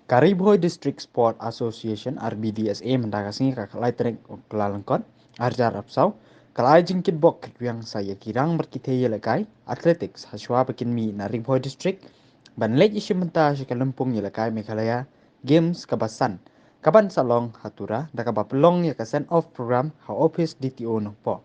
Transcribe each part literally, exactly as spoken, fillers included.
Ka Ri Bhoi District Sport Association, R B D S A, mynta ka sngi ka khatlai tarik u Kyllalyngkot, arhajar arphew saw, ka la ai jingkitbok kitwiang sa ïa ki rang bad ki thei ïalehkai athletics ha shuwa ba kin mih na Ri Bhoi District ban leit ïashim bynta sha ka lympung ïalehkai Meghalaya Games kaba san, kaban sa long ha Tura, da kaba pynlong ïa ka send off program ha office D T O Nongpoh.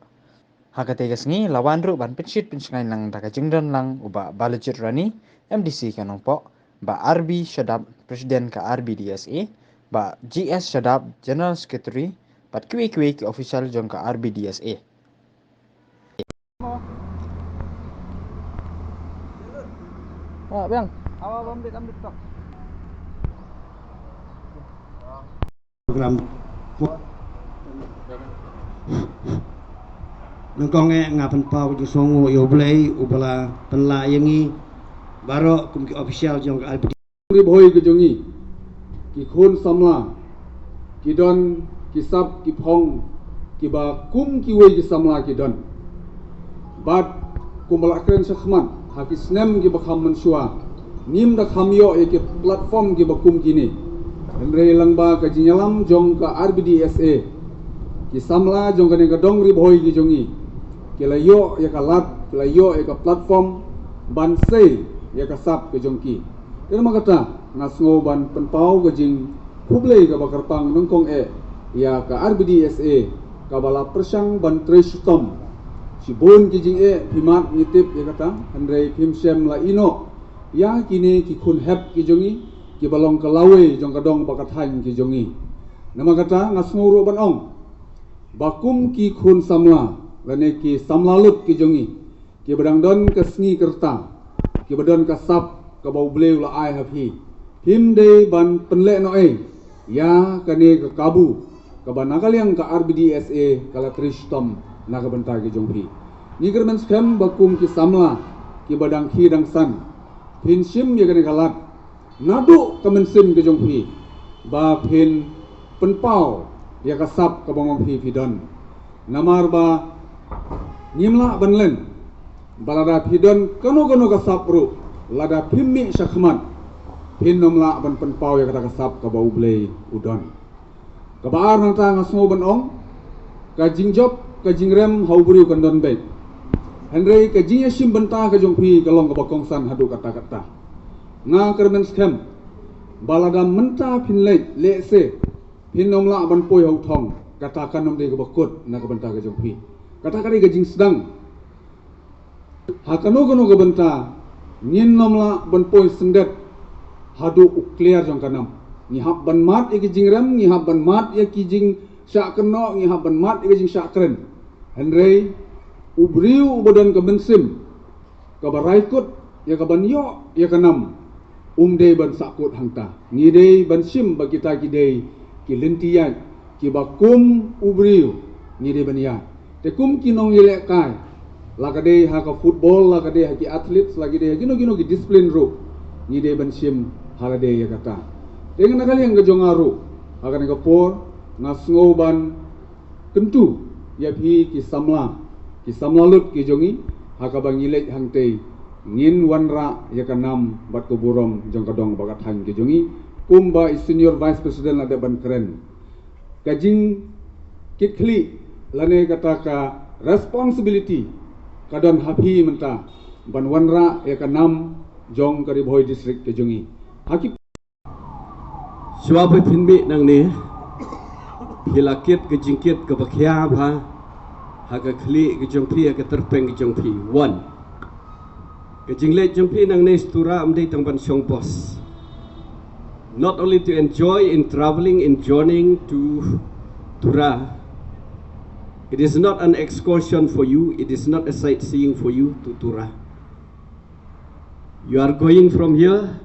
Ha katei ka sngi la wan ruh ban pynshit pynshngaiñ lang da ka jingdon lang u Bah Balajied Rani, M D C ka Nongpoh, Bah R B Shadap, President ka R B D S A, Bah G S Shadap, General Secretary, bad kiwei kiwei ki official jong ka R B D S A. Ah, biang. Awa, bam bit, bam bit, tok. Program. Nyngkong eh nga pynpaw ka jingsngewnguh ïa U Blei uba la pynlah ïa ngi baroh kum ki official jong ka R B D. Ri Bhoi ka jong ngi, ki khun samla ki don ki sap ki phong kiba kum kiwei ki samla ki don. Bad kumba la kren shakhmat ha ki snem kiba kham mynshuwa, ngim da kham ïoh ïa ki platform kiba kum kine. Hynrei lyngba ka jingïalam jong ka R B D S A, ki samla jong kane ka dong Ri Bhoi ki jong ngi ki la ïoh ïa ka lad, ki la ïoh ïa ka platform ban sei ïa ka sap ka jong ki. Te namar kata nga sngew ban pynpaw ka jingkhublei kaba kyrpang nyngkong eh ïa ka R B D S A kaba la pyrshang ban trei shitom. Shibun ki jingeh phi mad ngi tip ïa kata, hynrei phim shym la ïehnoh ïa kine ki khun hep ki jong ngi kiba long ka lawei jong ka dong bad ka thaiñ ki jong ngi. Namar kata nga sngew ruh ban ong ba kum ki khun samla lane ki samla lut ki jong ngi, kiba dang don ka sngi ka rta, kiba don ka sap kaba U Blei u la ai ha phi, phim dei ban pynlehnohei ïa kane ka kabu kaba na ka liang ka R B D S A ka la trei shitom na ka bynta ki jong phi. Ngi kyrmen skhem ba kum ki samla kiba dang khie dang san, phin shim ïa kane ka lad naduh ka mynsiem ka jong phi ba phin pynpaw ïa ka sap kaba ma phi phi don. Namar ba ngim lah ban len ba lada phi don kano kano ka sap ruh, lada phim mih shakhmat, phin ym lah ban pynpaw ïa kata ka sap kaba U Blei u don. Kaba ar, nangta nga sngew ban ong, ka jingjop ka jingrem ha u briew kan don beit, hynrei ka jingïashim bynta ka jong phi ka long kaba kongsan haduh katta katta. Nga kyrmen skhem ba lada mynta phin leit, lehse phin ym lah ban poi ha u thong, kata kan ym dei kaba kut na ka bynta ka jong phi. Kata ka dei ka jingsdang. Ha kano kano ka bynta ngin ym lah ban poi syndet haduh u kliar jong ka nam. Ngi hap ban mad ïa ki jingrem, ngi hap ban mad ïa ki jingshah kynnoh, ngi hap ban mad ïa ki jingshah kren. Hynrei u briew uba don ka mynsiem kaba rai kut ïa ka ban ïoh ïa ka nam, um dei ban sahkut hangta. Ngi dei ban shim ba kita ki dei ki lynti ïaid kiba kum u briew ngi dei ban ïaid. Te kum ki nongïalehkai, la ka dei ha ka football, la ka dei ha ki athletes, la ka dei ha kino kino ki discipline ruh, ngi dei ban shim ha lade ïa kata. Te na ka liang ka jong nga ruh, ha kane ka por nga sngew ban kyntu ïa phi ki samla, ki samla lut ki jong ngi, ha kaba ngi leit hangtei ngin wanrah ïa ka nam bad ka burom jong ka dong bad ka thaiñ ki jong ngi, kumba i Senior Vice President la dep ban kren. Ka jingkitkhlieh lane kata ka responsibility ka don ha phi mynta ban wanrah ïa ka nam jong ka Ri Bhoi District ka jong ngi. Ha ki Shuwa ba phin mih nangne, phi la kit ka jingkit kaba khia bha ha ka khlieh ka jong phi, ha ka tyrpeng ka jong phi. One, ka jingleit jong phi nangne sha Tura ym dei tang ban shong bus. Not only to enjoy in traveling, in journeying to Tura, it is not an excursion for you, it is not a sightseeing for you to Tura. You are going from here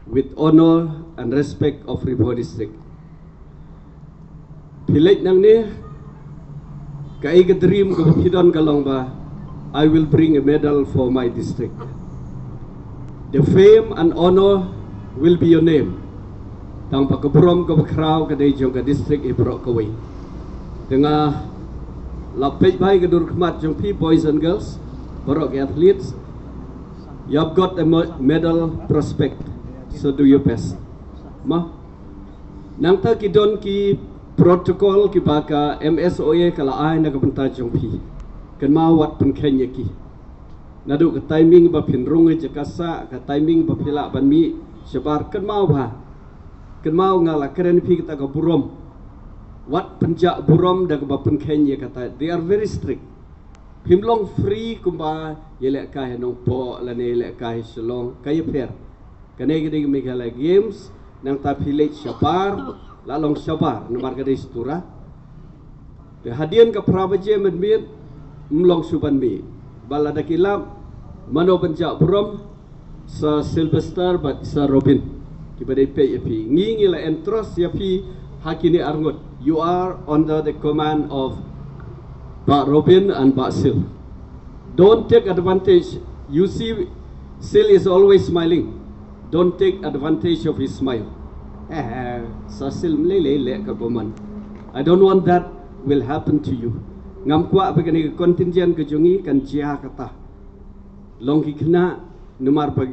with honor and respect of Ri Bhoi District. Phi leit nangne, kaei ka dream kaba phi don ka long ba, "I will bring a medal for my district." The fame and honor will be your name. Tang ba ka burom kaba khraw ka dei jong ka district hi baroh kawei. Te nga la peit bha ïa ka dur khmat jong phi, boys and girls, baroh ki athletes. You have got a mo-, medal prospect. So do your best. Ma, nangta ki don ki protocol kiba ka M S O A ka la ai na ka bynta jong phi. Kynmaw wat pynkheiñ ïa ki. Naduh ka timing ba phin rung ïa ka sah, ka timing ba phi lah ban mih shabar, kynmaw bha. Kynmaw nga la kren phi kata ka burom. Wat pynjah burom da kaba pynkheiñ ïa kata. They are very strict. Phim long free kumba ïalehkai ha Nongpoh lane ïalehkai ha Shillong, ka ïapher. Kane ka dei ka Meghalaya Games, nangta phi leit shabar, la long shabar namar ka dei stura. Te hadien ka phra baje mynmiet, ym long shuh ban mih. Ba lada ki lap, mano ban jah burom, Sir Sylvester bad Sir Robin. Kiba dei peit ïa phi. Ngi ngi la entrust ïa phi ha kine arngut. You are under the command of Bah Robin and Bah Sil. Don't take advantage. You see, Sil is always smiling. Don't take advantage of his smile. Eh, Sir Sil mlei lei leh ka bymman. I don't want that will happen to you. Ngam kwah ba kane ka contingent ka jong ngi kan jia kata. Long ki khynnah namar ba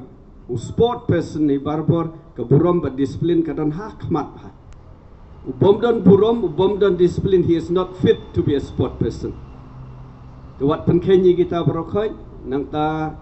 u sport person hi barabor ka burom bad discipline ka don ha khmat bha. U bym don burom, u bym don discipline, he is not fit to be a sport person. Te wat pynkheiñ ïa kita baroh khoit, nangta